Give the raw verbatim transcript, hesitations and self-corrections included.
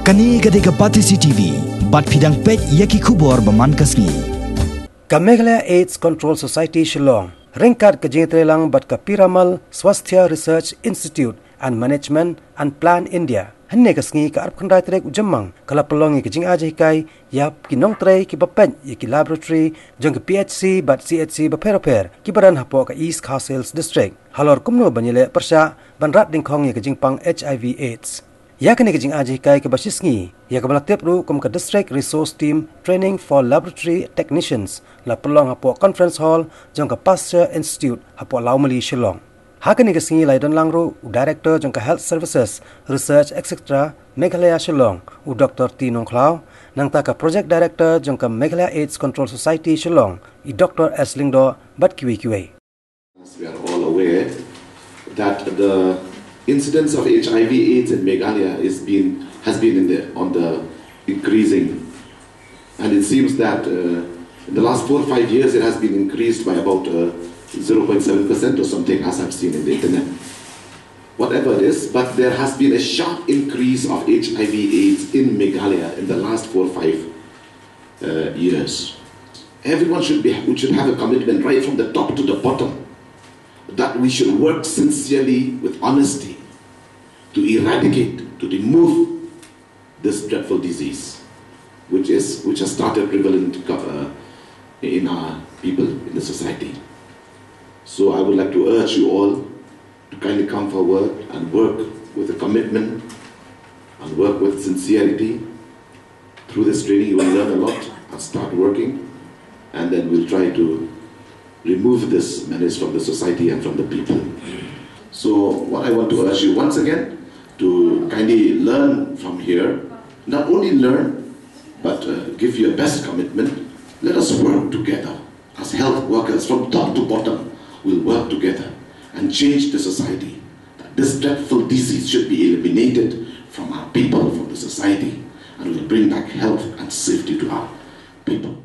Kane ka dei ka Batesi T V, bad phi dang peit ïa ki khubor ba man ka sngi. Ka Meghalaya AIDS Control Society Shillong, ryngkat ka jingïatreilang bad ka Piramal Swasthya Research Institute and Management and Plan India, hynne ka sngi ka arphew khyndai tarik u Jymmang, ka la pynlong ïa ka jingïaid hikai ïa ki nongtrei kiba peit ïa ki laboratory jong ki P H C bad C H C bapher bapher kiba don hapoh ka East Khasi Hills District, halor kumno ban ïaleh pyrshah ban rat dyngkhong ïa ka jingpang H I V AIDS. Ïa kane ka jingïaid hikai kaba shi sngi, ïa kaba la tip ruh kum ka District Resource Team Training for Laboratory Technicians, la pynlong hapoh Conference Hall jong ka Pasteur Institute hapoh Lawmali, Shillong. Ha kane ka sngi la ïadonlang ruh u Director jong ka Health Services, Research, et cetera, Meghalaya, Shillong, u Doctor T Nongkhlaw, nangta ka Project Director jong ka Meghalaya AIDS Control Society Shillong, i Doctor S Lyngdoh, bad kiwei kiwei. As we are all aware that the incidence of H I V AIDS in Meghalaya is been, has been in the, on the increasing, and it seems that uh, in the last four or five years it has been increased by about uh, zero point seven percent or something, as I've seen in the internet. Whatever it is, but there has been a sharp increase of H I V AIDS in Meghalaya in the last four or five uh, years. Everyone should be, we should have a commitment right from the top to the bottom that we should work sincerely with honesty to eradicate, to remove this dreadful disease, which is, which has started prevalent uh, in our people, in the society. So I would like to urge you all to kindly come forward and work with a commitment and work with sincerity. Through this training, you will learn a lot and start working, and then we'll try to remove this menace from the society and from the people. So, what I want to urge you once again to kindly learn from here, not only learn, but uh, give your best commitment. Let us work together as health workers from top to bottom. We'll work together and change the society. That this dreadful disease should be eliminated from our people, from the society, and we'll bring back health and safety to our people.